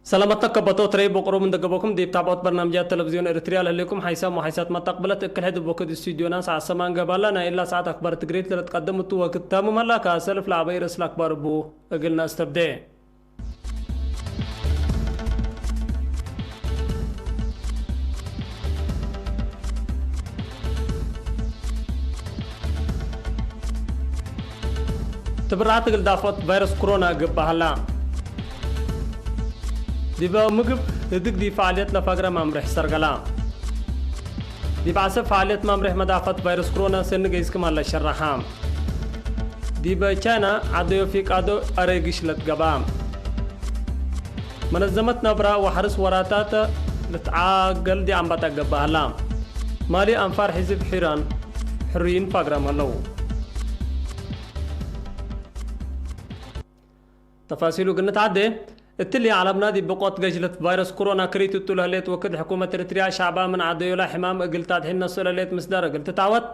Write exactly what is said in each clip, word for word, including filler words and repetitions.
ሰላመት ለከበቶ ትረይ በቅሩብ እንደ ገበኩም ዲብ ታብዖት በርናምጃት ተለቪዝዮን ኤሪትርያ ለህሌኩም ሓይሳም ወሓይሳት መተቅብለት እክል ሕድ እብ ወክድ ስቱድዮና ሰዓት ሰማን ገባላ። ናይ እላ ሰዓት አክባር ትግሪት ለልትቀደም እቱ ወክድ ታምም ሀላ። ከሰልፍ ለአበይ ርእስ ለአክባር እቡ እግል ነአስተብዴ። ትብርዓት እግል ዳፍዖት ቫይረስ ኮሮና እግባእ ሀላ። ዲበ ምግብ ህድግ ዲብ ፈዓልየት ለፋግረ ማምሬሕ ሰርገላ። ዲብ ዐሰብ ፈዓልየት ማምሬሕ መዳፍዐት ቫይረስ ኮሮና ሰኒ ገይስ ክም ሀለ ሸረሐ። ዲበ ቻይና ዐደዮ ፊቃዶ አረግሽ ለትገባ። መነዘመት ነብራ ወሐርስ ወራታት ልትዓገል ዲአምባጣ ገብአ ሀላ። ማሊ አንፋር ሕዝብ ሒራን ሕሩይን ፋግራም ሀለው። ተፋሲሉ እግል ንትዓዴ፣ እትሊ ዐለምና ዲብ ብቆት ገሽለት ቫይረስ ኮሮና ክሪት እቱ ለህሌት ወክድ ሕኩመት ኤሪትርያ ሸዕባ ምን ዐደዮላ ሕማም እግል ታድሒን ነስኦ ለህሌት ምስዳር እግል ትትዐወት፣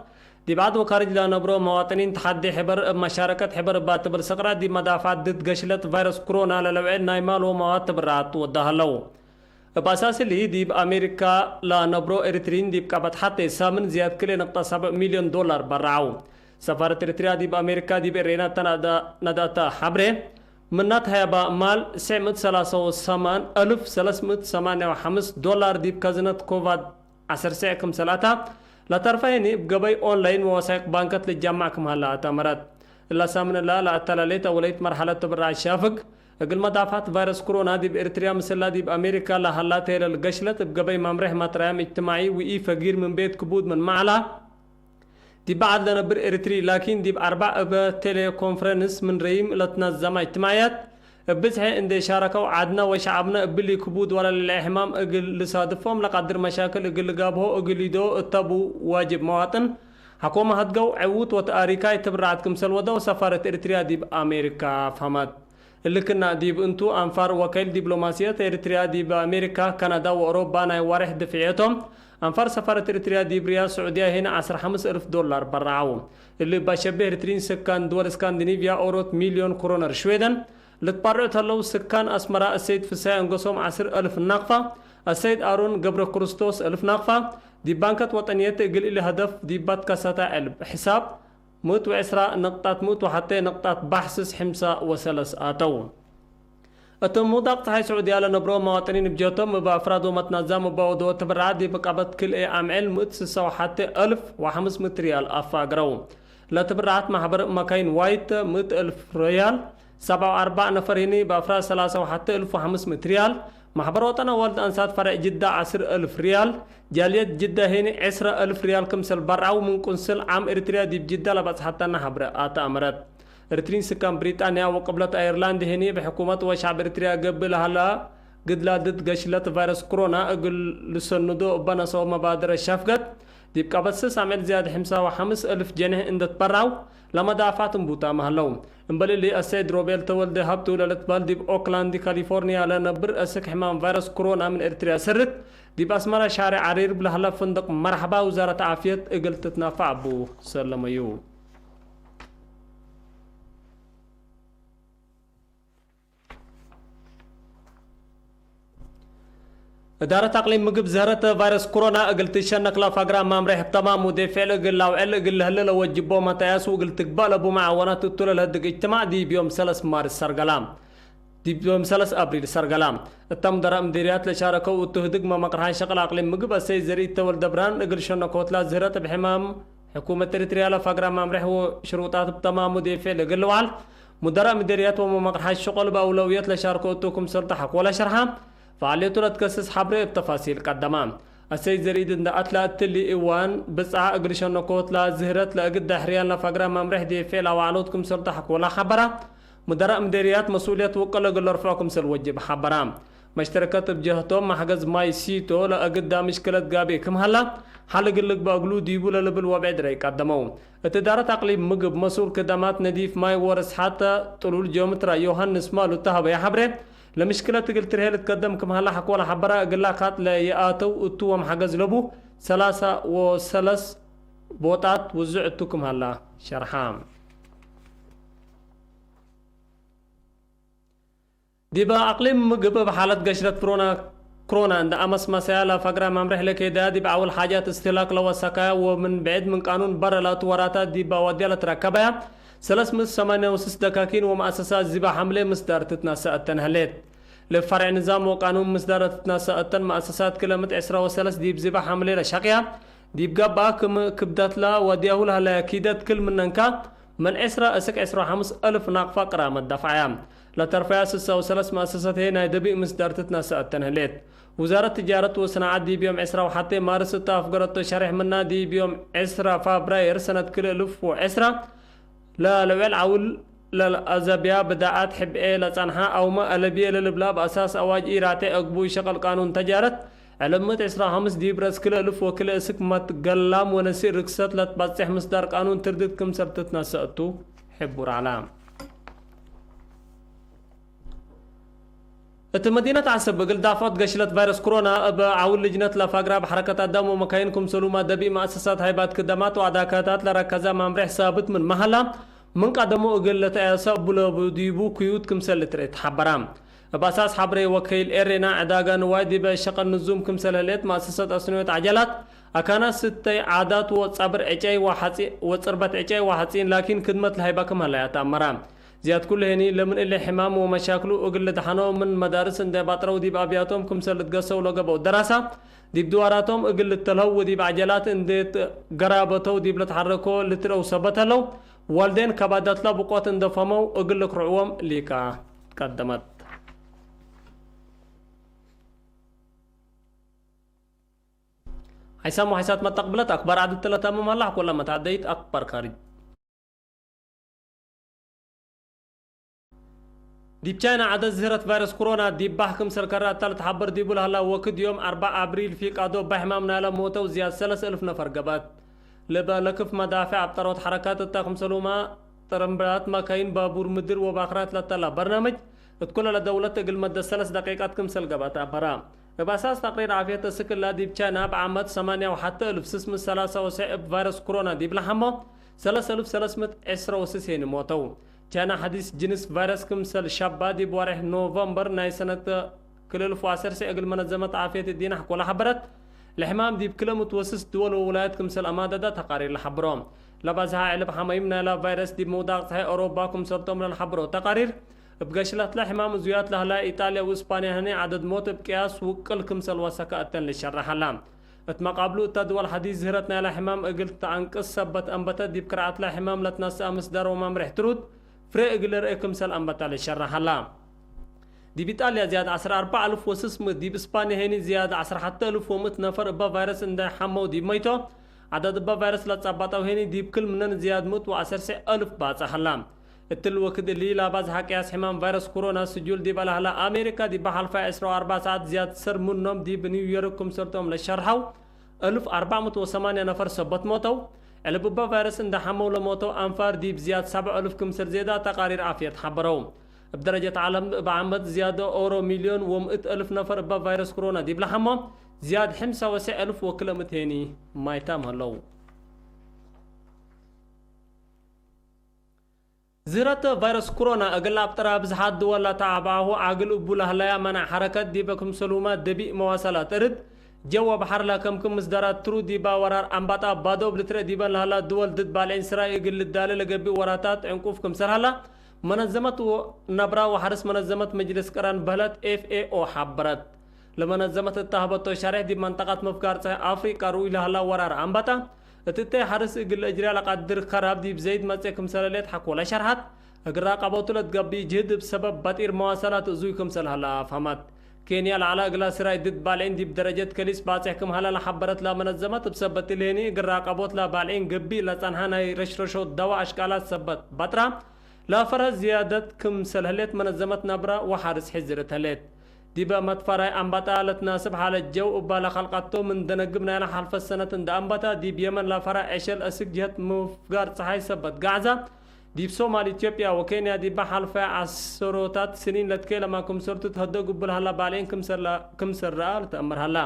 ዲብ ዐድ ወካርጅ ለነብሮ መዋጥኒን ተሐዴ ሕበር እብ መሻረከት ሕበር እባ ትብል ስቅረ ዲብ መዳፍዐት ድድ ገሽለት ቫይረስ ኮሮና ለለውዔ ናይ ማል ወመዋት ትብርዓት ትወዳ ሀለው። እብ አሳስ እሊ፣ ዲብ አሜሪካ ለነብሮ ኤሪትሪን ዲብ ቀበት ሐቴ ሳምን ዝያድ ክልኤ ነቅጠ ሰብዕ ሚልዮን ዶላር በረዐው። ሰፋረት ኤሪትርያ ዲብ አሜሪካ ዲብ ኤሬና እተ ነድአተ ሐብሬ፣ ምናት ሀያባ ማል፣ ስዕ ምእት ሰላሳ ወሰማን አልፍ ሰለስ ምእት ሰማንያ ወሐምስ ዶላር ዲብ ከዝነት ኮቫድ ዐሰርተ ክምሰል አታ፣ ለተርፈ ህኒ እብ ገበይ ኦንላይን ወወሳይቅ ባንከት ልጃማዕ ክም ሀለ አተመረት። እላ ሳምን እላ ለአተላሌት አወለይት መርሐለት ትብርዓት ሻፍግ፣ እግል መዳፍዐት ቫይረስ ኮሮና ዲብ ኤሪትርያ ምስላ ዲብ አሜሪካ ለሀላ ቴለል ገሽለት እብ ገበይ መምሬሕ መትረያም እጅትማዒ ወኢ ፈጊር ምን ቤት ክቡድ ምን መዐላ፣ ዲብ ዐድ ለነብር ኤሪትሪ ላኪን ዲብ አርበዕ እበ ቴሌኮንፈረንስ ምን ረይም ለትነዘማ እጅትማዕያት እብ ብዝሐ እንዴ ሻረከው ዐድነ ወሸዐብነ እብሊ ክቡድ ወለልዕለ ሕማም እግል ልሳድፎም ለቀድር መሻክል እግል ልጋብሆ እግል ኢዶ እተቡ ዋጅብ መዋጥን ሐኮመ ሀድገው ዕዉት ወተአሪካይ ትብርዓት ክምሰል ወደው ሰፋረት ኤሪትርያ ዲብ አሜሪካ ፈሀመት። እሊ ክና ዲብ እንቱ አንፋር ወከይል ዲፕሎማስየት ኤሪትርያ ዲብ አሜሪካ፣ ካናዳ ወአውሮባ ናይ ዋሬሕ ድፍዕየቶም አንፋር ሰፋረት ኤሪትርያ ዲብ ርያድ ስዑድያ ህይነ ዐስር ሐምስ እልፍ ዶላር በረዐው። እሊ እብ አሸቤ ኤሪትሪን ስካን ድወል እስካንዲኒቭያ ኦሮት ሚልዮን ክሮነር ሽዌደን ልትበርዑ ተለው፣ ስካን አስመራ እሰይድ ፍሳይ እንገሶም ዐስር እልፍ ናቅፋ፣ እሰይድ አሮን ገብረክርስቶስ እልፍ ናቅፋ፣ ዲብ ባንከት ወጠንየት እግል እሊ ሀደፍ ዲብ ባትከሰታ ዕልብ ሕሳብ ምእት ወዕስራ ነቅጣት ምእት ወሐቴ ነቅጣት ባሕስስ ሕምሳ ወሰለስ አተው። እት ሙዳቅ ጸሓይ ስዑድያ ለነብሮ መዋጥኒን እብ ጀህቶም እብ አፍራድ ወመትናዛም እበ ወደወ ትብርዓት ዲብ ቀበት ክልኤ አምዕል ምእት ስሳ ወሐቴ እልፍ ወሐምስ ምእት ሪያል አፋግረው። ለትብርዓት ማሕበር መካይን ዋይት ምእት እልፍ ሪያል፣ ሰብዓ ወአርበዕ ነፈር ህኒ እብ አፍራድ ሰላሳ ወሐቴ እልፍ ወሐምስ ምእት ሪያል፣ ማሕበር ወጠን አዋልድ አንሳት ፈርዕ ጅዳ ዐስር እልፍ ሪያል፣ ጃልየት ጅዳ ህኒ ዕስረ እልፍ ሪያል ክምሰል በርዐው ምን ቁንስል ዓም ኤሪትርያ ዲብ ጅዳ ለበጽሐተነ ሐብረ አተአመረት። ኤሪትሪን ስካን ብሪጣንያ ወቅብለት አየርላንድ ህኒ እብ ሕኩመት ወሸዕብ ኤሪትርያ ገብእ ለሀላ ግድላ ድድ ገሽለት ቫይረስ ኮሮና እግል ልሰንዶ እበ ነሰኦ መባደረት ሸፍገት፣ ዲብ ቀበት ስስ አምዕል ዝያድ ሕምሳ ወሐምስ እልፍ ጀኔሕ እንዴ ትበርዐው ለመዳፍዐት እንቡታመ ሀለው። እምበል እሊ፣ አሰይድ ሮቤል ተወልደ ሀብቱ ለልትበህል ዲብ ኦክላንድ ካሊፎርንያ ለነብር አስክ ሕማም ቫይረስ ኮሮና ምን ኤሪትርያ ስርት፣ ዲብ አስመራ ሻሬዕ ዐሪር እብ ለሀለ ፍንድቅ መርሐባ ውዛረት ዓፍየት እግል ትትናፈዕ እቡ ሰለመዩ። እዳረት አቅሊም ምግብ ዝህረት ቫይረስ ኮሮና እግል ትሸነክ ለፋግራ ማምሬሕ እብ ተማም ውዴ ፍዕል እግል ለአውዕል እግል ለህለ ለወጅቦ መታያስ ወእግል ትግባእ ለቡ መዓወናት እቱ ለልህድግ እጅትማዕ ዲብ ዮም ሰለስ ማርስ ሰርገላ። ዲብ ዮም ሰለስ አብሪል ሰርገላ። እተ ሙደራእ ምዴርያት ለሻረከው እቱ ህድግ መመቅርሓይ ሸቅል አቅሊም ምግብ አሰይድ ዘርኢት ተወልደ ብርሃን እግል ሸነኮትላ ዝህረት እብ ሕማም ሕኩመት ኤሪትርያ ለፋግራ ማምሬሕ ወሽሩጣት እብ ተማም ውዴ ፍዕል እግል ልውዓል ሙደራእ ምዴርያት ወመመቅርሓይ ሸቅል በአውለውየት ለሻርኮ እቱ ክምሰል ተሐኮ ለሸርሐ፣ ፈዓልየቱ ለትከስስ ሐብሬ እብ ተፋሲል ቀደመ። አሰይድ ዘርኢት እንደ አትላ እትሊ እዋን ብጽዓ እግል ሸነኮት ለዝህረት ለእግድ ዳሕርያን ለፈግረ መምሬሕ ዴፌዕ ለአዋዕሎት ክምሰል ተሐኮ ለሐበረ፣ ሙደራእ ምዴርያት መስኡልየት ውቅል እግል ለርፍዖ ክምሰል ወጅብ ሐበረ። መሽተረከት እብ ጀህቶም መሕገዝ ማይ ሲቶ ለእግዳ ምሽክለት ጋብእ ክም ሀላ፣ ሐል እግል ልግበእ እግሉ ዲቡ ለልብል ወብዕድ ረይ ቀደመው። እት እዳረት አቅሊም ምግብ መስኡል ክዳማት ነዲፍ ማይ ወርስሓተ ጥሉል ጂኦሜትራ ዮሃንስ ማሉ እተ ሀበየ ሐብሬ፣ ለምሽክለት እግል ትርሄ ልትከደም ክም ሀላ ሐቆለ ሐበረ፣ እግላ ካጥ ለየአተው እቱ ወመሐገዝ ለቡ ሰላሳ ወሰለስ ቦጣት ውዙዕ እቱ ክም ሀላ ሸርሐ። ዲበ አቅሊም ምግብ እብ ሓለት ገሽለት ክሮና፣ ክሮና እንደ አመስመሰያ ለፈግረ መምሬሕ ለኬደያ፣ ዲብ አውል ሓጃት እስትህላክ ለወሰካያ ወምን ብዕድ ምን ቃኑን በረ ለእቱ ወራታት ዲበ ወድያ ለትረከበያ ሰለስ ምእት ሰማንያ ወስስ ደካኪን ወመአሰሳት ዚባ ሐምሌ ምስዳር ትትናሰ እተን ህሌት። ለፈርዕ ንዛም ወቃኑን ምስዳር ትትናሰ እተን መአሰሳት ክለ ምእት ዕስራ ወሰለስ ዲብ ዚባ ሐምሌ ለሸቅያ፣ ዲብ ገብአ ክም ክብደትላ ወድያሁ ለህለያ ኪደት ክል ምነንካ ምን ዕስራ እስክ ዕስራ ወሐምስ እልፍ ናቅፋ ቅራመት ደፍዐያ። ለተርፈያ ስሳ ወሰለስ መአሰሰት ህዬ ናይ ደቢእ ምስዳር ትትናሰ እተን ህሌት። ውዛረት ትጃረት ወሰናዐት ዲብ ዮም ዕስራ ወሐቴ ማርስ እተ አፍገረቶ ሸሬሕ ምና፣ ዲብ ዮም ዕስራ ፋብራይር ሰነት ክልኤ እልፍ ወዕስራ ለልዑል ዐውል ለልአዘብያ ብዳዓት ሕብኤ ለጸንሐ አውመ አለብዬ ለልብላ፣ በአሳስ አዋጅ ኢራቴዕ እግቡይ ሸቀል ቃኑን ተጃረት ዕልምት ዕስራ ወሐምስ ዲብ ረስ ክልኤ እልፍ ወክልኤ እስክ መትገላም ወነሲእ ርክሰት ለትበጽሕ ምስዳር ቃኑን ትርድት ክምሰል ትትነሰእ እቱ ሕቡር ዐላ። እት መዲነት ዐሰብ እግል ዳፍዖት ገሽለት ቫይረስ ኮሮና እብ ዐውል ልጅነት ለፋግራ እብ ሐረከት አዳም ወመካይን ክምሰሉመ ደቢእ መአሰሳት ሃይባት ክደማት ወአዳካታት ለረከዘ መምሬሕ ሳብት ምንመ ሀላ፣ ምን ቀደሙ እግል ለተአያሰ እቡ ለቡ ዲቡ ክዩት ክምሰል ልትርኤ ተሐበራ። እብ አሳስ ሐብሬ ወከይል ኤሬና፣ ዕዳጋ ንዋይ ዲበ ሸቀል ንዙም ክምሰል ህሌት፣ መአሰሰት አስንዮት ዐጀላት፣ አካናት ስተይ፣ ዓዳት ወጸብር ዕጨይ ወሐጺ-፣ ወጽርበት ዕጨይ ወሐጺን ላኪን ክድመት ለሀይባ ክም ሀለያ ተአመራ። ዝያድ ኩሉ ህኒ፣ ለምን እሊ ሕማም ወመሻክሉ እግል ልድሐኖ ምን መዳርስ እንዴ ባጥረው ዲብ አብያቶም ክምሰል ልትገሰው ለገብአው ደራሳ፣ ዲብ ድዋራቶም እግል ልተልሀው ወዲብ ዐጀላት እንዴ ገራበተው ዲብ ለትሐረኮ ልትርአው ሰበት ህለው፣ ዋልዴን ከባዳትላ ብቆት እንዴ ፈመው እግል ልክርዕዎም ሊቃ ትቀደመት። ሐይሳም ወሐይሳት መተቅብለት አክባር ዐድት ለተምም ሀላ፣ ሐቆለ መትዐደይት አክባር ካሪጅ። ዲብ ቻይና ዐደድ ዝህረት ቫይረስ ኮሮና ዲብ ባህ ክምሰል ከረ እተ ልትሐበር ዲቡ ለሀላ ወክድ ዮም አርበዕ አብሪል ፊቃዶ እበ ሕማም ናይለ ሞተው ዝያድ ሰለስ እልፍ ነፈር ገብአት። ለበ ለክፍ መዳፍዕ አብጠሮት ሐረካት እተ ክምሰሉመ ጥርምብላት መካይን፣ ባቡር ምድር ወባክራት ለተላ በርናምጅ እት ኩለ ለደውለት እግል መደት ሰለስ ደቂቃት ክምሰል ገብአት አበራ። እብ አሳስ ተቅሪር ዓፍየት እስክ እላ ዲብ ቻይና እብ ዓመት ሰማንያ ወሐተ እልፍ ስስ ምእት ሰላሳ ወሰዕ እብ ቫይረስ ኮሮና ዲብ ለሐሞ ሰለስ እልፍ ሰለስ ምእት ዕስራ ወስስ ሄኒ ሞተው። ቻይና ሐዲስ ጅንስ ቫይረስ ክምሰል ሸባ ዲብ ወሬሕ ኖቨምበር ናይ ሰነት ክልኤ እልፍ ወዐሰርተ እግል መነዘመት ዓፍየት እዲነ ሐቆለ ሐበረት። ለሕማም ዲብ ክለ ምትወስስ ድወል ወውላየት ክምሰል አማደዳ ተቃሪር ለሐብሮ። ለባዝሐ ዕልብ ሐመይም ናይላ ቫይረስ ዲብ ምውዳቅ ጸሐይ አውሮፓ ክምሰልቶም ለልሐብሮ ተቃሪር፣ እብ ገሽለትለ ሕማም እዙያት ለህላ ኢጣልያ ወእስፓንያ ህኔ ዐደድ ሞት እብ ቅያስ ውቅል ክምሰል ወሰከ እተን ልሸረሕ ሀላ። እት መቃብሉ እተ ድወል ሐዲስ ዝህረት ናይለ ሕማም እግል ተአንቅስ ሰበት አንበተ ዲብ ክርዓትለ ሕማም ለትነስአ ምስዳር ወመምሬሕ ትሩድ ፍሬ እግል ልርኤ ክምሰል አንበተ ልሸረሕ ሀላ። ዲብ ኢጣልያ ዝያድ ዐስር አርበዕ አልፍ ወስስ ምእት፣ ዲብ እስፓንያ ሄኒ ዝያድ ዐስር ሐተ አልፍ ወምእት ነፈር እበ ቫይረስ እንዴ ሐመው ዲብ መይቶ፣ ዐደድ እበ ቫይረስ ለትጸበጠው ሄኒ ዲብ ክል ምነን ዝያድ ምእት ወዐሰርተ አልፍ ባጽሕ ሀላ። እትሊ ወክድ እሊ፣ ለአባዝሐ ቅያስ ሕማም ቫይረስ ኮሮና ስጁል ዲበ ለሀላ አሜሪካ፣ ዲበ ሐልፋይ ዕስራ ወአርበዕ ሰዓት ዝያድ ሰር ምኖም ዲብ ኒው ዮርክ ክምሰልቶም ለሸርሐው፣ እልፍ አርበዕ ምእት ወሰማንያ ነፈር ሰበት ሞተው። ዕልብ እበ ቫይረስ እንዴ ሐመው ለሞተው አንፋር ዲብ ዝያድ ሰብዕ እልፍ ክምሰል ዜዳ ተቃሪር ዓፍየት ሐበረው። እብ ደረጀት ዐለም እብ ዓመት ዝያድ ኦሮ ሚልዮን ወምእት እልፍ ነፈር እበ ቫይረስ ኮሮና ዲብ ለሐሞ፣ ዝያድ ሕምሳ ወሰዕ እልፍ ወክለ ምእት ሄኒ ማይታም ሀለው። ዝህረት ቫይረስ ኮሮና እግል አብጠራ ብዝሓት ድወል ለተአብዐሁ አግል እቡ ለህለያ መናዕ ሐረከት ዲበ ክምሰልሁመ ደቢእ መዋሰላት እርድ ጀወ በሐር ለከምክም ምስዳራት ትሩ ዲባ ወራር አንባጣ ባዶ እብ ልትረእ ዲበን ለህላ ድወል ድድ ባልዒን ስራይ እግል ልዳለ ለገብእ ወራታት ዕንቁፍ ክምሰል ሀላ መነዘመት ነብራ ወሐርስ መነዘመት መጅልስ ቅረን በህለት ኤፍ ኤ ኦ ሐበረት። ለመነዘመት እተ ሀበቶ ሸሬሕ ዲብ መንጠቀት ምፍጋር ጸሐይ አፍሪቃ ርኡይ ለህላ ወራር አንባጣ እት እተይ ሐርስ እግል ለእጅርያ ለቀድር ከራብ ዲብ ዘይድ መጽኤ ክምሰለ ሌት ሐቆለ ሸርሐት። እግል ራቀቦቱ ለትገብእ ጅህድ እብ ሰበብ በጢር መዋሰላት እዙይ ክምሰል ሀለ አፍሀመት። ኬንያ ለዐለ እግላ ስራይ ድድ ባልዒን ዲብ ደረጀት ከሊስ ባጽሕ ክም ሀለ ለሐበረት ለመነዘመት፣ እብ ሰበት እሊ ህኒ እግል ራቀቦት ለባልዒን ገብእ ለጸንሐ ናይ ረሽረሾት ደዋ አሽቃላት ሰበት በጥራ ለፈርሀት ዝያደት ክምሰል ህሌት መነዘመት ነብረ ወሐርስ ሕዝር እት ህሌት። ዲበ መትፈራይ አንበጣ ለትናስብ ሓለት ጀው እባ ለከልቀቶ ምን ደነግብ ናይለ ሐልፈት ሰነት እንደ አንበታ ዲብ የመን ለፈራ ዕሸል አስክ ጀህት ምፍጋር ጸሓይ ሰበት ጋዕዛ ዲብ ሶማል፣ ኢትዮጵያ ወኬንያ ዲበ ሐልፈ ዐሰሮታት ስኒን ለትኬለመ ክምሰልቱ ተህደግ እቡ ለሀላ ባልዒን ክምሰል ረአ ልትአመር ሀላ።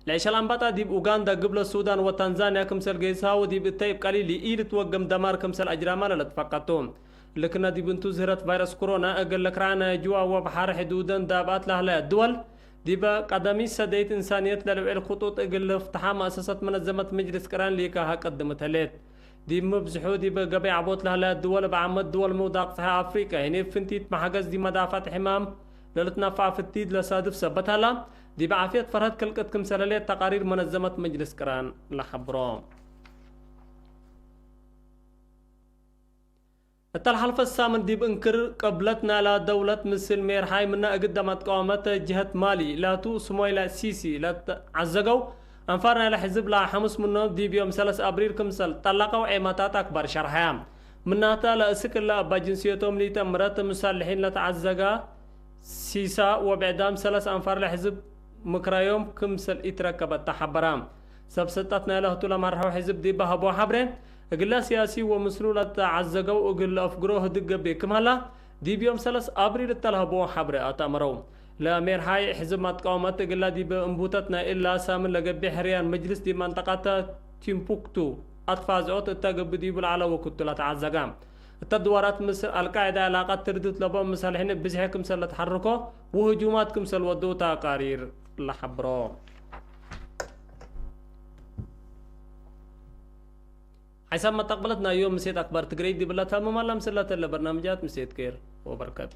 ለዕሸል አንበጣ ዲብ ኡጋንዳ፣ ግብለ ሱዳን ወታንዛንያ ክምሰል ገይሰ ወዲብ እተይ እብ ቀሊል ይኢልትወገም ደማር ክምሰል አጅራመ ለለትፈቀቱ። ልክነ ዲብ እንቱ ዝህረት ቫይረስ ኮሮና እግል ልክርዐ ናይ ጅዋ ወበሐር ሕዱደን ዳብአት ለህለያት ድወል፣ ዲበ ቀደሚት ሰደይት እንሳንየት ለልውዕል ክጡጥ እግል ልፍትሓ መአሰሰት መነዘመት መጅልስ ቅራን ሊካሃ ቀድመት ህሌት። ዲብ ምብዝሑ ዲብ ገበይ ዐቦት ለህለያት ድወል፣ እብ ዓመት ድወል ምውዳቅ ጸሓይ አፍሪቀ፣ ህኔ ፍንቲት መሐገዝ ዲብ መዳፈዕት ሕማም ለልትነፈዐ ፍቲት ለሳድፍ ሰበት ሀላ፣ ዲብ ዓፍየት ፈርሀት ክልቅት ክምሰል ህሌት ተቃሪር መነዘመት መጅልስ ቅራን ለሐብሮ። እተ ለሐልፈ ሳምን ዲብ እንክር ቅብለት ናይላ ደውለት ምስል ሜርሓይ ምነ እግል ደማት ቀዋመት ጀህት ማሊ ላቱ ስሞይላ ሲሲ ለተዐዘገው አንፋር ናይለ ሕዝብ ለሐምስ ምኖም ዲብ ዮም ሰለስ አብሪል ክምሰል ጠለቀው ዔማታት አክባር ሸርሐያ። ምናተ ለእስክ እለ እባ ጅንስየቶም ሊተ ምረት ሙሳልሒን ለተዐዘጋ ሲሳ ወብዕዳም ሰለስ አንፋር ለሕዝብ ምክራዮም ክምሰል ኢትረከበት ተሐበራ። ሰብ ሰልጠት ናይለ ህቱ ለመርሐው ሕዝብ ዲብ ሀቦ ሐብሬ፣ እግለ ሲያሲ ወምስሉ ለተዐዘገው እግል ለአፍግሮ ህድግ ገብእ ክም ሀላ፣ ዲብ ዮም ሰለስ አብሪል እተ ለሀቦ ሐብሬ አተአመረው። ለሜርሓይ ሕዝብ መትቃወመት እግላ ዲብ እንቡተት ናይ እላ ሳምን ለገብእ ሕርያን መጅልስ ዲብ መንጠቀት ቲምቡክቱ አትፋዝዖት እተ ገብእ ዲቡ ለዐለ ወክቱ ለተዐዘጋ። እተ ድዋራት ምስል አልቃዕዳ ዕላቀት ትርድት ለቦ መሳልሒን ብዝሒ ክምሰል ለተሐርኮ ወህጁማት ክምሰል ወደው ተቃሪር ለሐብሮ። ሓይሳብ መተቅበለት ናይ ዮም ምሴት አክባር ትግረይ ዲብለ ተምም አላ። ምስለተ ለበርናምጃት ምሴት ኬር ወበርከት።